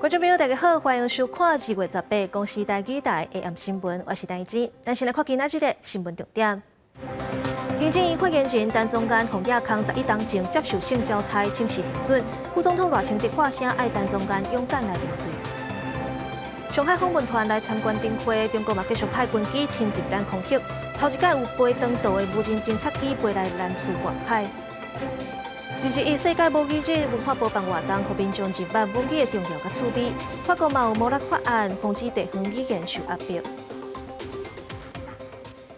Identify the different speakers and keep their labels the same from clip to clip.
Speaker 1: 觀眾朋友，大家好，歡迎收看2月18公視台語台 AM 新聞，我是戴金。咱先來看今仔日的新聞重點。行政院發言人陳宗彥、洪亞康11當前接受性招刣，請辭核准。副總統賴清德發聲，愛陳宗彥勇敢來面對。上海訪問團來參觀燈會，中國嘛繼續派軍機侵入咱空域。頭一擺有飛長途的無人偵察機飛來蘭嶼外海。21世界母語日，文化部辦活動，予民眾認捌母語的重要佮趣味。法國嘛有摩拉法案，防止地方語言受壓迫。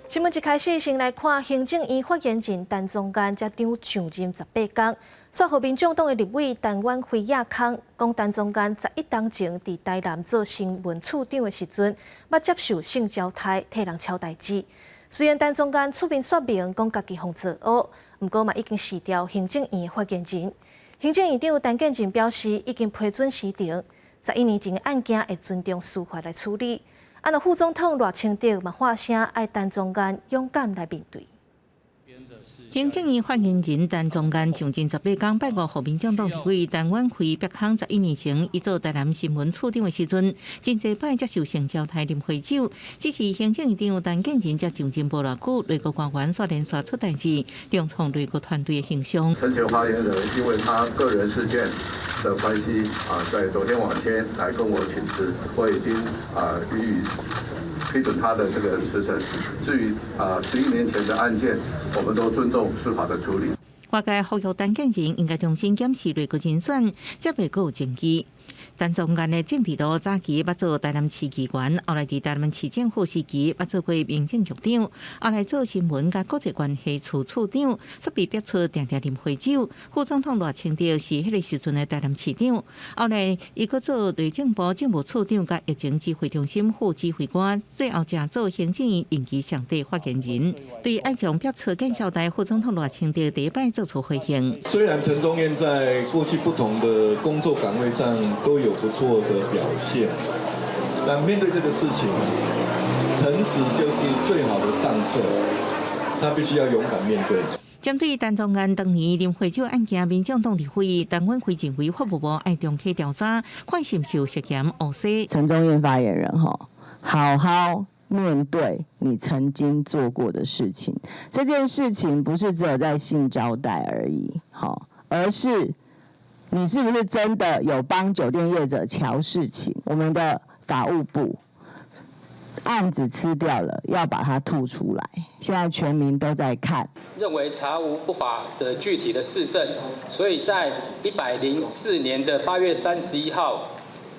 Speaker 1: 新聞一開始，先來看行政院發言人陳宗彥才剛上任18工，煞予民眾黨的立委陳婉慧亞康講，陳宗彥11當前佇台南做新聞處長的時陣，捌接受性招刣，替人抄代誌。雖然陳宗彥出面說明講家己予做烏，毋過嘛已經辭掉行政院的發言人。行政院長陳建仁表示，已經批准辭呈，11年前的案件會尊重司法來處理。啊，若副總統賴清德嘛發聲，愛陳宗彥勇敢來面對。
Speaker 2: 行政院發言人陳宗彥上任18工，拜五予民進黨立委陳婉慧逼空11年前，伊做台南新聞處長的時陣，真濟擺接受性招刣啉火酒。只是行政院長陳建仁才上任無偌久，內閣官員煞連續出代誌，重創內閣團隊的形象。
Speaker 3: 陳前發言人因為他個人事件的關係啊，在昨天晚間來跟我請辭，我已經啊予以批准他的這個辭呈。至於啊11年前的案件，我們都尊重司法的處理。
Speaker 2: 外界呼籲陳建仁應該重新檢視內閣人選，才袂閣有爭議。陳宗彥的政治路早期捌做台南市議員，後來佇台南市政府時期捌做過民政局長，後來做新聞佮國際關係處處長，煞被逼出定定啉火酒。副總統賴清德是彼個時陣的台南市長，後來伊閣做內政部政務處長佮疫情指揮中心副指揮官，最後才做行政院任期上短發言人。對愛將逼出見小台，副總統賴清德第一擺做出回應。
Speaker 4: 雖然陳宗彥在過去不同的工作崗位上都有不錯的表現，但面對這個事情，誠實就是最好的上策。他必須要勇敢面對。
Speaker 2: 針對陳宗彥當年啉火酒案件，民進黨立委陳婉慧認為法務部愛重啟調查，看是毋是有涉嫌烏西。
Speaker 5: 陳宗彥發言人吼，好好面對你曾經做過的事情。這件事情不是只有在性招待而已，好，而是你是不是真的有幫酒店業者喬事情？我們的法務部案子吃掉了，要把它吐出來。現在全民都在看，
Speaker 6: 認為查無不法的具體的事證，所以在104年的8月31號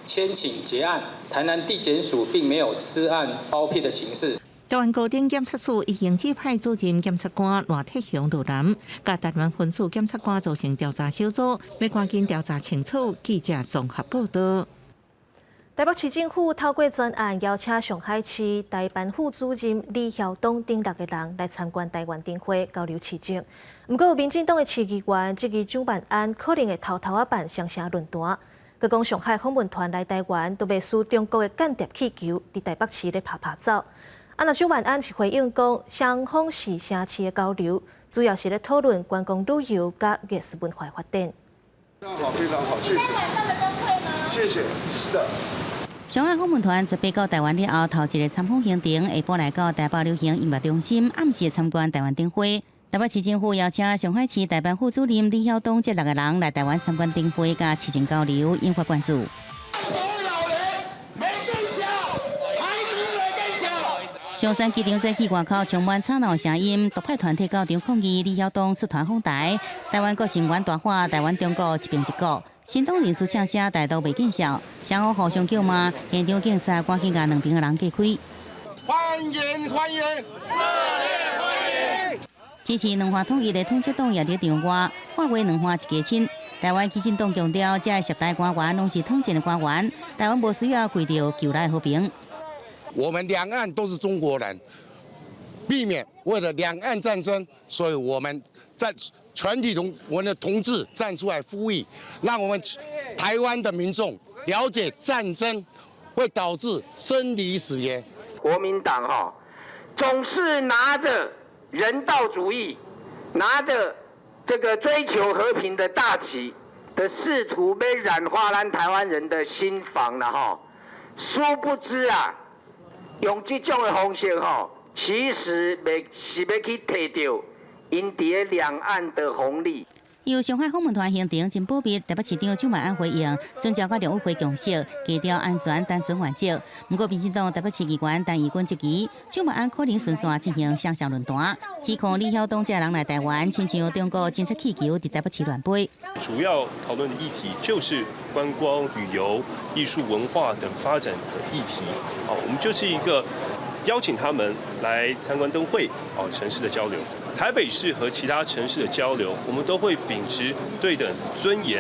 Speaker 6: 簽請結案。台南地檢署並沒有吃案包庇的情事。
Speaker 2: 台灣高等檢察署已經指派主任檢察官賴鐵雄落南，佮台灣分署檢察官組成調查小組，欲趕緊調查清楚。記者綜合報道。
Speaker 1: 台北市政府透過專案邀請上海市台辦副主任李曉東等六個人來參觀台灣燈會，交流市政。毋過，民進黨的市議員質疑蔣萬安可能會偷偷仔辦雙城論壇。閣講上海訪問團來台灣，都袂輸中國的間諜氣球佇台北市咧趴趴走。啊，若蔣萬安是回應講，雙方是城市的交流，主要是咧討論觀光旅遊佮藝術文化發展。
Speaker 7: 非常好，非常好，謝謝。謝謝，是的。
Speaker 8: 上海訪問團十八到台灣了後，頭一个參訪行程下晡來到台北流行音樂中心，暗時參觀台灣燈會。台北市政府邀請上海市台辦副主任李曉東這六個人來台灣參觀燈會，佮市政交流，引發關注。
Speaker 7: 老人沒更小，孩子沒更小。
Speaker 8: 松山機場在機外口充滿吵鬧聲音，獨派團體到場抗議李曉東率團訪台。台灣國成員大喊台灣中國一邊一國。新黨人士唱聲台獨袂見笑，雙方互相叫罵，現場警察趕緊共兩邊的人隔開。
Speaker 7: 歡迎歡迎，熱烈歡迎！
Speaker 8: 支持兩岸統一的統一黨也佇場外，喊話兩岸一家親。台灣基進黨強調，這涉台官員攏是統戰的官員，台灣無需要跪著求來和平。
Speaker 9: 我們兩岸都是中國人，避免為了兩岸戰爭，所以我們在全體同我們的同志站出來呼籲，讓我們台灣的民眾了解戰爭會導致生離死別。
Speaker 10: 國民黨哈總是拿着人道主義，拿着這個追求和平的大旗，的試圖欲軟化咱台灣人的心防啦吼，殊不知啊，用這種的方式吼，其實袂是欲去提著𪜶佇咧兩岸的紅利。
Speaker 8: 由上海訪問團行程真保密，台北市長蔣萬安回應，遵照佮陸委會共識，低調安全單純原則。毋過，民進黨台北市議員陳怡君質疑，蔣萬安可能順線進行雙向論壇，指控李曉東這人來台灣，親像中國偵測氣球佇台北市亂飛。
Speaker 11: 主要討論的議題就是觀光、旅遊、藝術、文化等發展的議題。好，我們就是一個邀請他們來參觀燈會，哦，城市的交流。台北市和其他城市的交流，我們都會秉持對等、尊嚴、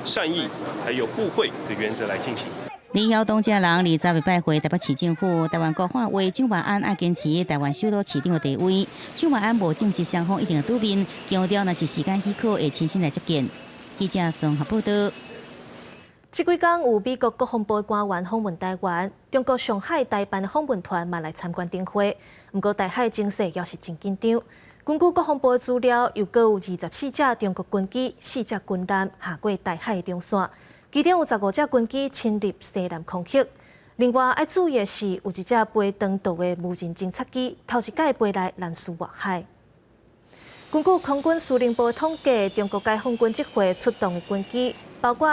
Speaker 11: 善意，還有互惠的原則來進行。
Speaker 8: 李曉東這人20日拜會台北市政府，台灣國喊話蔣萬安愛堅持台灣首都市長的地位。蔣萬安無證實雙方一定會拄面，強調若是時間許可，會親身來接見。記者綜合報道。
Speaker 1: 這幾工有美國國防部官員訪問台灣，中國上海代辦的訪問團嘛來參觀燈會。毋過台海情勢猶是真緊張。根據國防部的資料，又閣有24架中國軍機、四隻軍艦下過台海中線，其中有15隻軍機侵入西南空域。另外，愛注意的是，有一隻飛長途的無人偵察機，頭一擺飛來南蘇外海。根據空軍司令部的統計，中國解放軍這回出動的軍機，包括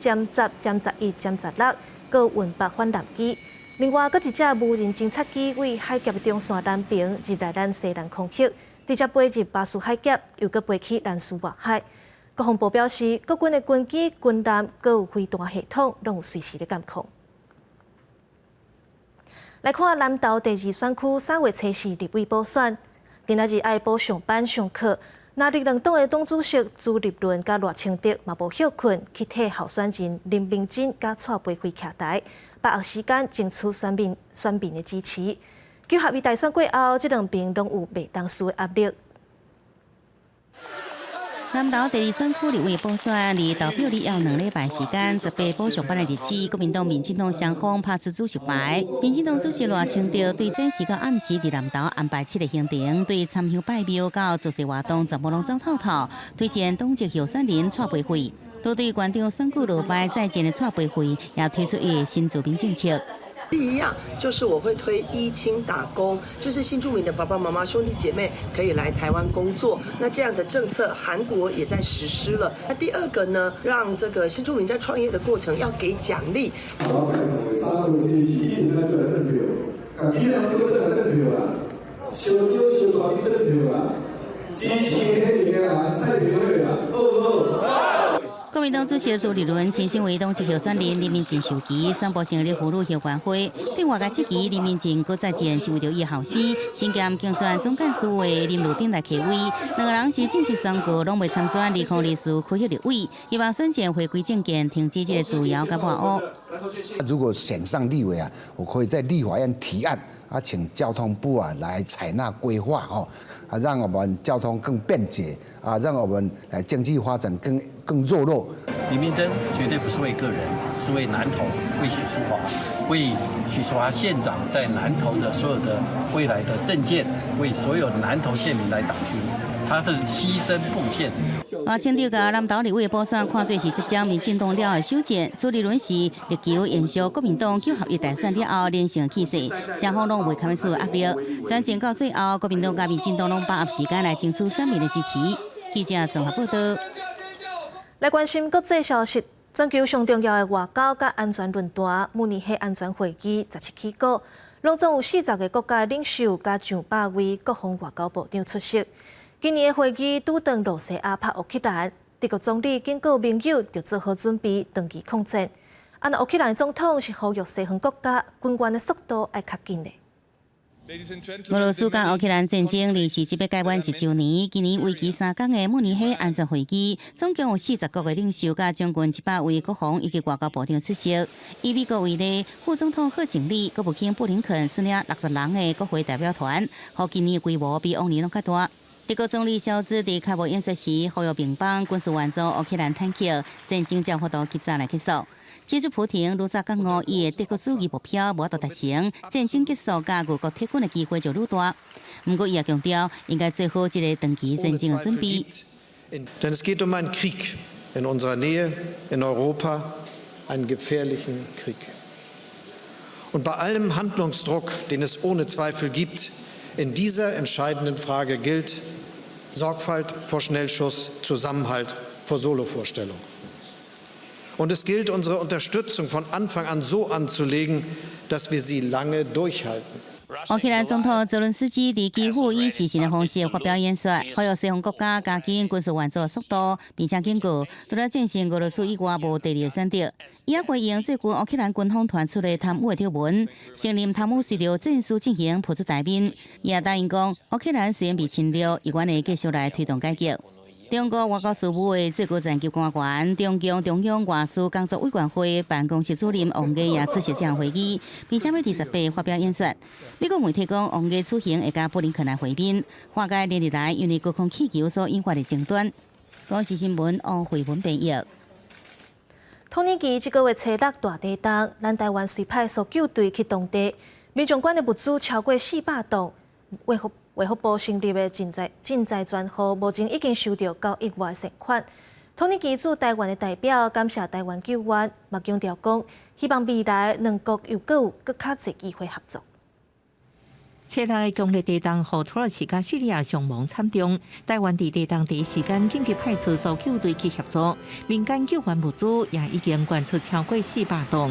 Speaker 1: 殲十、殲十一、殲十六，閣運八反艦機。另外，閣一隻無人偵察機對海峽中線南邊入來咱西南空域。直接飛入巴士海峽，又閣飛去南蘇外海。國防部表示，國軍的軍機、軍艦，閣有飛彈系統，攏有隨時咧監控。來看南投第二選區三月初四立委補選，今仔日愛補上班上課，藍綠兩黨的黨主席朱立倫佮賴清德嘛無歇睏，去替候選人林明珍佮蔡培慧徛台，把握時間爭取選民的支持。九合一大選過後，這兩邊攏有袂當輸的壓力。
Speaker 8: 南投第二選區立委補選，離投票日猶2禮拜時間，18補上班的日子，國民黨、民進黨雙方拍出主席牌。民進黨主席賴清德對準時到暗時佇南投安排七個行程，對參香拜廟到造勢活動全部攏走透透，推薦黨籍候選人蔡培慧，都對縣長選舉落敗再戰的蔡培慧，也推出伊的新住民政策。
Speaker 12: 第一樣就是我會推依親打工，就是新住民的爸爸媽媽、兄弟姐妹可以來台灣工作。那這樣的政策，韓國也在實施了。那第二個呢，讓這個新住民在創業的過程要給獎勵。
Speaker 8: 國民黨主席朱立倫親身為黨籍候選人林明珍授旗，宣布成立婦女後援會。對外界質疑林明珍閣再戰是為著伊後生，身兼競選總幹事的林如冰來提位，兩个人是正式宣告攏袂參選2024區域立委，希望選戰回歸政見，停止這个造謠佮抹
Speaker 13: 烏。如果選上立委啊，我可以在立法院提案啊，請交通部啊來採納規劃哦，啊，讓我們交通更便捷啊，讓我們經濟發展更熱絡。
Speaker 14: 林明珍絕對不是為個人，是為南投，為許淑華，為許淑華縣長在南投的所有的未來的政見，為所有南投縣民來打拼，他是犧牲奉獻。
Speaker 8: 賴清德共南投立委補選看做是執掌民進黨了的首戰，朱立倫是力求延續國民黨九合一大選了後連勝氣勢，雙方攏袂堪受壓力。選戰到最後，國民黨佮民進黨攏把握時間來爭取選民的支持。記者綜合報道。
Speaker 1: 來關心國際消息，全球上重要的外交佮安全論壇慕尼黑安全會議17起鼓，攏總有40個國家領袖佮上百位國防外交部長出席。今年的會議拄當露西亞拍烏克蘭，德國總理警告盟友，著做好準備，長期抗戰。啊，若烏克蘭總統是呼籲西方國家軍援的速度愛較緊的。
Speaker 8: 俄羅斯佮烏克蘭戰爭二是這欲屆滿一週年，今年為期3工的慕尼黑安全會議，總共有40國的領袖佮將近100位國防以及外交部長出席。以美國為例，副總統賀錦麗、國務卿布林肯率領60人的國會代表團，予今年規模比往年攏較大。德國總理蕭茲佇開幕演說時，呼籲盟邦軍事援助烏克蘭坦克，戰爭才有法度及早來結束。指出普廷愈早覺悟伊的帝國主義目標無法度達成，戰爭結束佮俄國撤軍的機會就愈大。毋過伊也強調，應該做好這个長期戰爭的準備。
Speaker 15: Denn es geht um einen Krieg. in unserer Nähe, in Europa, einen gefährlichen Krieg. Und bei allem Handlungsdruck, den es ohne Zweifel gibt, in dieser entscheidenden Frage gilt Sorgfalt vor Schnellschuss, Zusammenhalt vor Solovorstellung. Und es gilt, unsere Unterstützung von Anfang an so anzulegen, dass wir sie lange durchhalten.
Speaker 8: 烏克蘭總統澤倫斯基佇基輔以視訊的方式發表演說，呼籲西方國家加緊軍事援助速度，並且警告，除了戰勝俄羅斯以外，無第二個選擇。伊也回應最近烏克蘭軍方傳出的貪污的醜聞，承認貪污隨著戰事進行浮出台面。伊也答應講，烏克蘭雖然被侵略，伊願會繼續來推動改革。中國外交事務的最高層級官員、中共中央外事工作委員會辦公室主任王毅也出席這場會議，並且欲佇18發表演說。美國媒體講，王毅此行會佮布林肯來會面，化解連日來因為高空氣球所引發的爭端。公視新聞王慧文編譯。
Speaker 1: 土耳其這個月初六大地震，咱台灣遂派搜救隊去當地，民眾捐的物資超過400噸，衛福部成立的賑災專戶，目前已經收到9億外善款。土耳其駐台灣的代表感謝台灣救援，嘛強調講，希望未來兩國又閣有閣較濟機會合作。
Speaker 2: 初六的強烈地震，予土耳其佮敘利亞傷亡慘重。台灣佇地震第一時間緊急派出搜救隊去協助，民間救援物資也已經捐出超過400噸。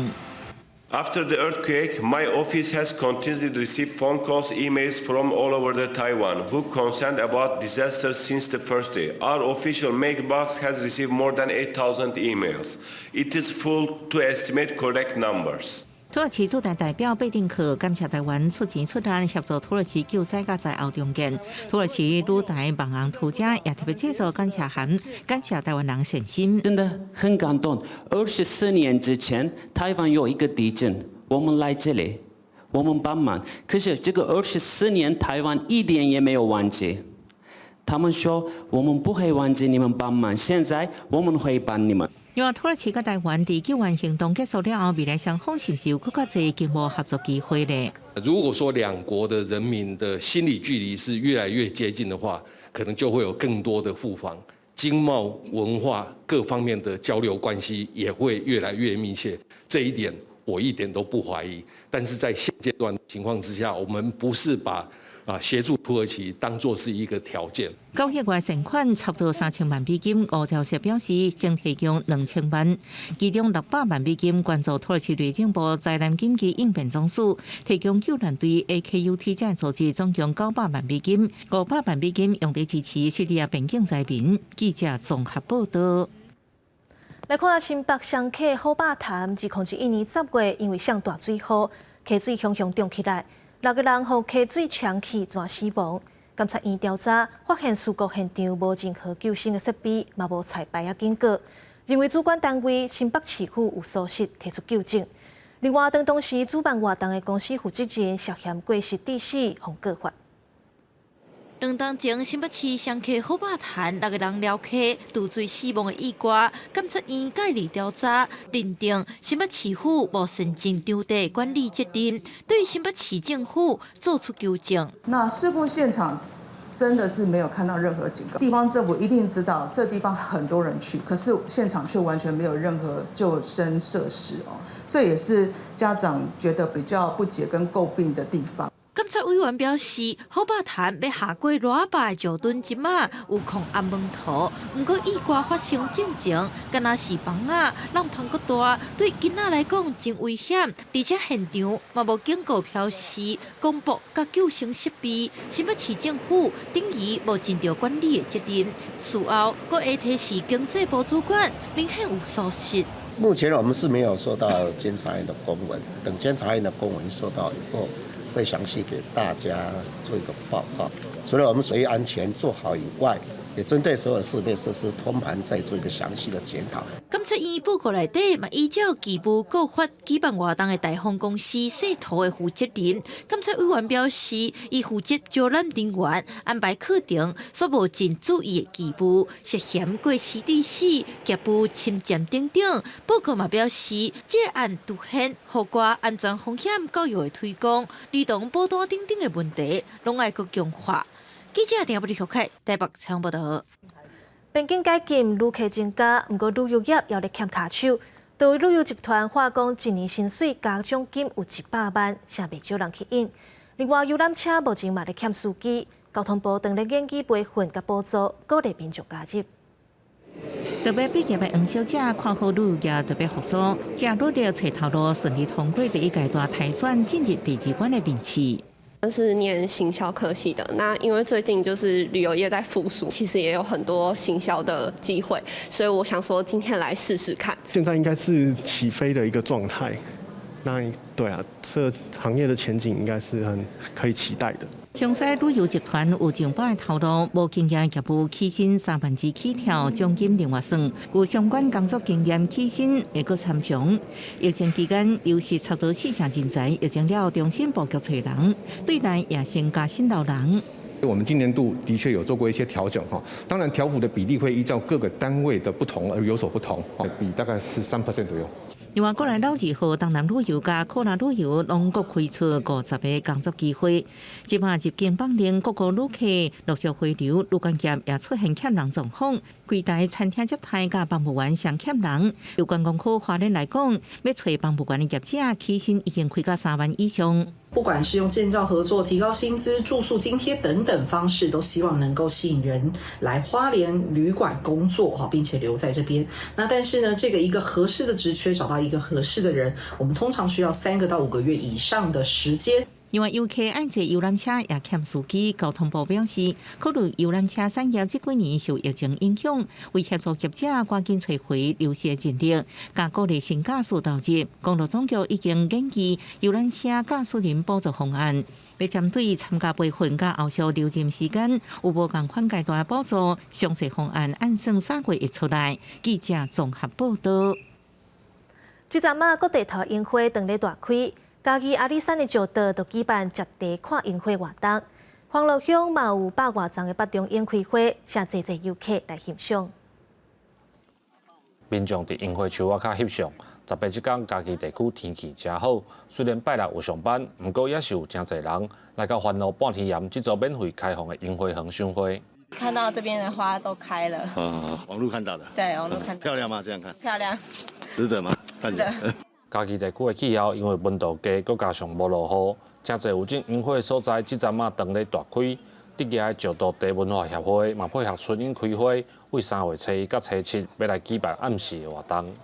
Speaker 16: After the earthquake, my office has continuously received phone calls, emails from all over the Taiwan who concerned about disaster since the first day. Our official mailbox has received more than 8,000 emails. It is full to estimate correct numbers.
Speaker 2: 土耳其駐台代表貝丁克感謝台灣出錢出力協助土耳其救災佮災後重建。土耳其駐台網紅塗家也特別製作感謝函，感謝台灣人善心。
Speaker 17: 真的很感動。24年之前，台灣有一個地震，我們來這裡，我們幫忙。可是這個二十四年，台灣一點也沒有忘記。他們說我們不會忘記你們幫忙，現在我們會幫你們。
Speaker 2: 另外，土耳其佮台灣佇救援行動結束了後，未來雙方是毋是有閣較濟經貿合作機會呢？
Speaker 18: 如果說兩國的人民的心理距離是越來越接近的話，可能就會有更多的互訪、經貿、文化各方面的交流關係也會越來越密切。這一點我一點都不懷疑。但是在現階段情況之下，我們不是把協助土耳其當作是一個條件。
Speaker 2: 9億外善款差不多3000萬美金，吳釗燮表示將提供2000萬，其中600萬美金捐助土耳其內政部災難緊急應變總署，提供救難隊 AKUT 這組織總共900萬美金，500萬美金用佇支持敘利亞邊境災民。記者綜合報道。
Speaker 1: 來看新北雙溪好霸潭，2001年10月，因為上大水雨，溪水洶洶漲起來。六個人予溪水沖去，全死亡。監察院調查發現，事故現場無任何救生的設備，嘛無彩牌仔警告，認為主管單位新北市府有疏失，提出糾正。另外，當時主辦活動的公司負責人涉嫌過失致死，予告發。
Speaker 19: 兩冬前，新北市雙溪好霸潭六個人寮溪墮水死亡的意外，監察院介入調查，認定新北市府無善盡場地管理責任，對新北市政府做出糾正。
Speaker 20: 那事故現場真的是沒有看到任何警告，地方政府一定知道這地方很多人去，可是現場卻完全沒有任何救生設施哦，這也是家長覺得比較不解跟詬病的地方。
Speaker 19: 監察委員表示，好霸潭欲下過賴仔壩的石墩這馬有囥頷毛塗，毋過意外發生進前，敢若是枋仔浪芳閣大，對囡仔來講真危險，而且現場嘛無警告標示、廣播佮救生設備，新北市政府等於無盡著管理的責任。事後，閣會提示經濟部主管，明顯有疏失。
Speaker 21: 目前我們是沒有收到監察院的公文，等監察院的公文收到以後，會詳細給大家做一個報告。除了我們水域安全做好以外，也針對所有設備設施通盤再做一個詳細的檢討。
Speaker 19: 監察院報告內底嘛，依照義務告發舉辦活動的大豐公司姓涂的負責人。監察委員表示，伊負責招攬人員、安排課程，所無盡注意的義務，涉嫌過失致死、業務侵佔等等。報告嘛表示，這案凸顯戶外安全風險教育的推廣、兒童保單等等的問題，攏愛閣強化。記者丁布里小凱台北採訪報道。
Speaker 1: 邊境解禁，旅客增加，毋過旅遊業猶咧欠跤手。對旅遊集團話講，一年薪水加獎金有100萬，誠袂少人去應。另外，遊覽車目前嘛咧欠司機，交通部正咧研究培訓佮補助，鼓勵民眾加入。
Speaker 2: 特別畢業的黃小姐看好旅遊業特別復甦，加努力揣頭路，順利通過第一階段篩選，進入第二關的面試。
Speaker 3: 是念行銷科系的，那因為最近就是旅遊業在復甦，其實也有很多行銷的機會，所以我想說今天來試試看。
Speaker 22: 現在應該是起飛的一個狀態，那對啊，這行業的前景應該是很可以期待的。
Speaker 2: 雄獅旅遊集團有上百个頭路，無經驗業務起薪3萬二起跳，獎金另外算。有相關工作經驗起薪會閣參詳。疫情期間流失差不多四成人才，疫情了重新布局揣人，對內也先加薪留人。
Speaker 23: 我們今年度的確有做過一些調整哈，當然調幅的比例會依照各個單位的不同而有所不同，比大概是3% 左右。
Speaker 2: 另外，過來老字號東南旅遊佮科拉旅遊攏閣開出50個工作機會。這擺入境放令，各國旅客陸續回流，旅館業也出現欠人狀況。櫃台餐廳接待佮服務員上欠人。就觀光區花蓮來講，欲揣服務員的業者起薪已經開到3萬以上。
Speaker 24: 不管是用建教合作、提高薪資、住宿津貼等等方式，都希望能夠吸引人來花蓮旅館工作哈，並且留在這邊。那但是呢，這個一個合適的職缺，找到一個合適的人，我們通常需要3個到5個月以上的時間。
Speaker 2: 另外，遊客愛坐遊覽車也欠司機。交通部表示，考慮遊覽車產業這幾年受疫情影響，為協助業者趕緊揣回流失的人力，佮鼓勵新駕駛投入。公路總局已經研擬遊覽車駕駛人補助方案，欲針對參加培訓佮後續留任時間有無仝款階段補助，詳細方案按算3月會出來。記者綜合報道。
Speaker 1: 這陣仔各地頭櫻花正咧大開。嘉義阿里山的石島就舉辦食茶看櫻花活動，歡樂鄉嘛有百外叢的北中櫻開花，誠濟濟遊客來欣賞。
Speaker 25: 民眾佇櫻花樹仔跤翕相。18這工嘉義地區天氣誠好，雖然拜六有上班，毋過也是有誠濟人來到歡樂半天岩這座免費開放的櫻花園賞花。
Speaker 26: 看到這邊的花都開了。
Speaker 27: 啊，網路看到的。
Speaker 26: 對，網路看到。
Speaker 27: 漂亮嗎？這樣看。
Speaker 26: 漂亮。
Speaker 27: 值得嗎？
Speaker 26: 值得。
Speaker 25: 嘉義地區的氣候因為溫度低，閣加上無落雨，誠濟有種櫻花的所在，這陣仔當咧大開。佇遐的石島茶文化協會嘛配合春櫻開花，為3月初一佮初七欲來舉辦暗時的活動。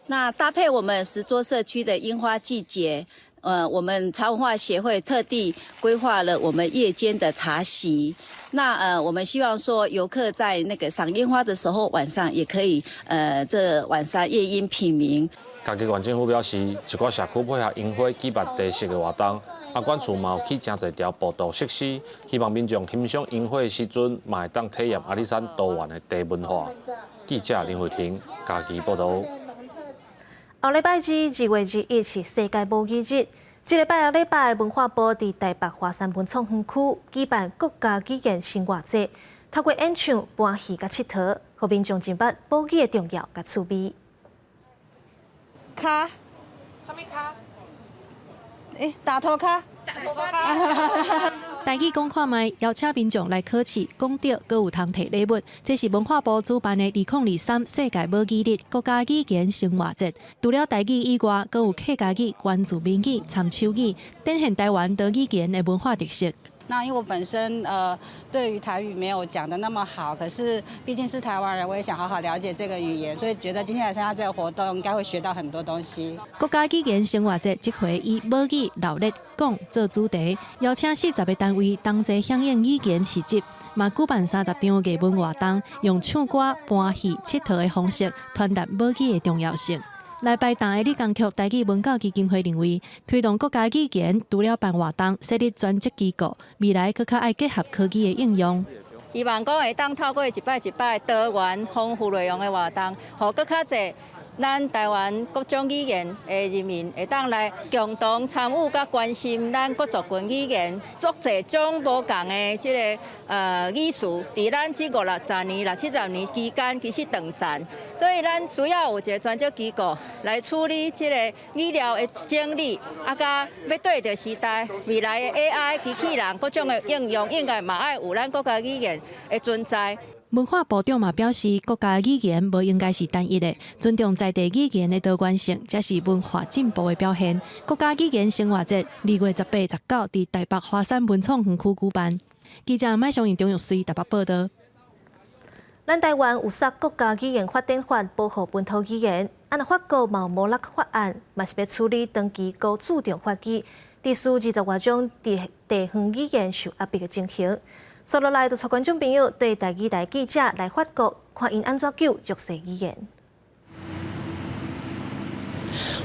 Speaker 28: 那搭配我們石桌社區的櫻花季節，我們茶文化協會特地規劃了我們夜間的茶席。那我們希望說遊客在那個賞櫻花的時候，晚上也可以，這晚上夜櫻品茗。
Speaker 25: 嘉義縣政府表示，一寡社區配合櫻花舉辦茶席的活動，啊，縣厝嘛有起誠濟條步道設施，希望民眾欣賞櫻花的時陣，嘛會當體驗阿里山多元的茶文化。記者林慧婷嘉義報導。
Speaker 1: 後禮拜二2月21是世界母語日，這禮拜後禮拜文化部佇台北華山文創園區舉辦國家語言生活節，透過演唱、搬戲佮𨑨迌，予民眾認捌母語的重要佮趣味。
Speaker 29: 跤，啥物跤？欸，大頭跤。
Speaker 30: 大頭跤。台語講看覓，邀請民眾來考試，講著，閣有通提禮物。這是文化部主辦的2023世界母語日國家語言生活節。除了台語以外，閣有客家語、原住民語、摻手語，展現台灣多語言的文化特色。
Speaker 31: 那因為我本身對於台語沒有講得那麼好，可是畢竟是台灣人，我也想好好了解這個語言，所以覺得今天來參加這個活動，應該會學到很多東西。
Speaker 30: 國家語言生活節這回以母語鬧熱講做主題，邀請40個單位同齊響應語言市集，嘛舉辦30場藝文活動，用唱歌、搬戲、𨑨迌的方式傳達母語的重要性。來排檔的李江曲台語文教基金會認為，推動國家語言除了辦活動、設立專職機構，未來閣較愛結合科技的應用。
Speaker 32: 希望講會當透過一擺一擺多元豐富內容的活動，予閣較濟咱台灣各種語言的人民會當來共同參與佮關心咱各族群語言，足濟種無仝的這个語詞，佇咱這五六十年、六七十年期間，其實斷層，所以咱需要有一个專職機構來處理這个語料的整理，啊，佮欲對著時代未來的 AI 機器人各種的應用，應該嘛愛有咱國家語言的存在。
Speaker 30: 文化部長嘛表示，國家語言無應該是單一的，尊重在地語言的多元性，才是文化進步的表現。國家語言生活節2月18、19佇台北華山文創園區舉辦。記者麥尚英、張玉穗台北報道。
Speaker 1: 咱台灣有殺國家語言發展法保護本土語言，啊若法國嘛有摩洛克法案，嘛是欲處理長期高注重法語，致使20外種地方語言受壓迫的情形。接落來就帶觀眾朋友綴台語台記者來法國，看𪜶按怎救弱勢語言。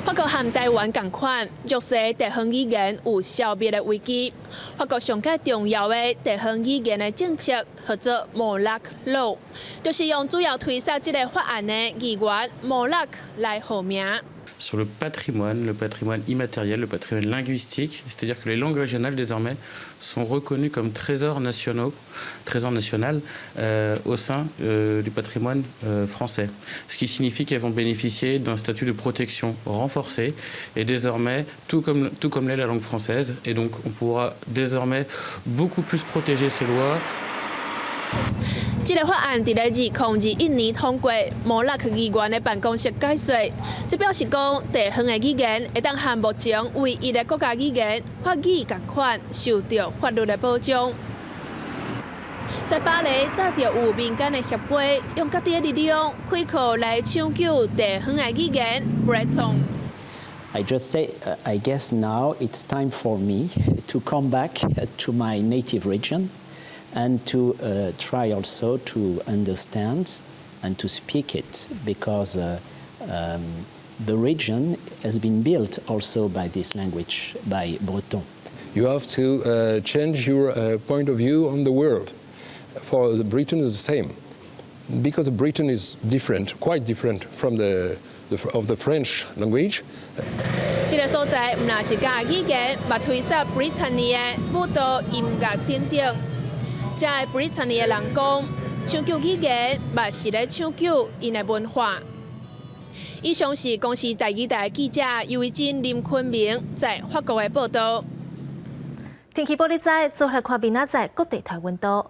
Speaker 4: 法國和台灣仝款，弱勢地方語言有消滅的危機。法國上蓋重要的地方語言的政策，號做 Molac Law，就是用主要推捒這个法案的議員摩洛克來號名。
Speaker 5: Sur le patrimoine, le patrimoine immatériel, le patrimoine linguistique, c'est-à-dire que les langues régionales désormais sont reconnues comme trésors nationaux, trésor national au sein du patrimoine français. Ce qui signifie qu'elles vont bénéficier d'un statut de protection renforcé et désormais, tout comme l'est la langue française, et donc on pourra désormais beaucoup plus protéger ces lois.
Speaker 4: 這个法案佇咧2021年通過，摩洛克議員的辦公室解說，這表示講地方的語言會當和目前唯一的國家語言法語仝款，受著法律的保障。在巴黎，早就有民間的協會用家己的力量開課來搶救地方的語言 Breton。
Speaker 6: I just say, I guess now it's time for me to come back to my native region and to try also to understand and to speak it, because the region has been built also by this language, by Breton.
Speaker 7: You have to change your point of view on the world. For the Breton is the same, because the Breton is different, quite different from the French language.
Speaker 4: 這个所在毋但是教語言，嘛推捒 Brittany 的舞蹈、音樂等等。遮的 Brittany 的人講，搶救語言嘛是咧搶救𪜶的文化。以上是公視台語台記者尤維真、林坤明在法國的報道。
Speaker 1: 天氣報你知，做伙看明仔載各地台溫度。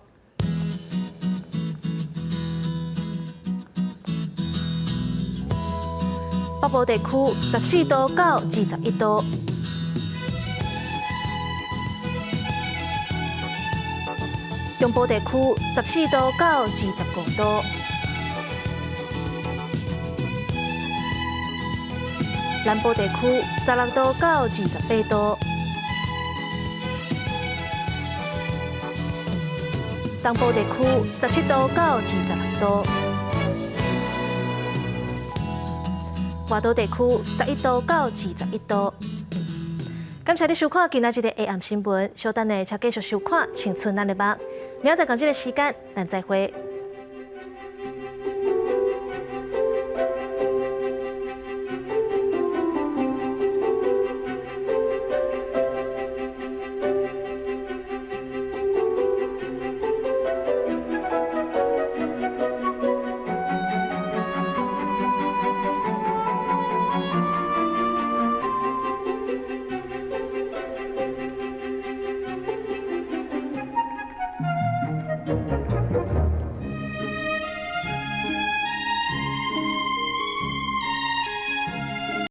Speaker 1: 北部地區14度到21度，中部地區14度到25度，南部地區16度到28度，東部地區17度到26度。外島地區11度到21度。感謝你收看今仔日的下暗新聞，稍等下，請繼續收看《青春咱的夢》。明仔載仝這个時間，咱再會。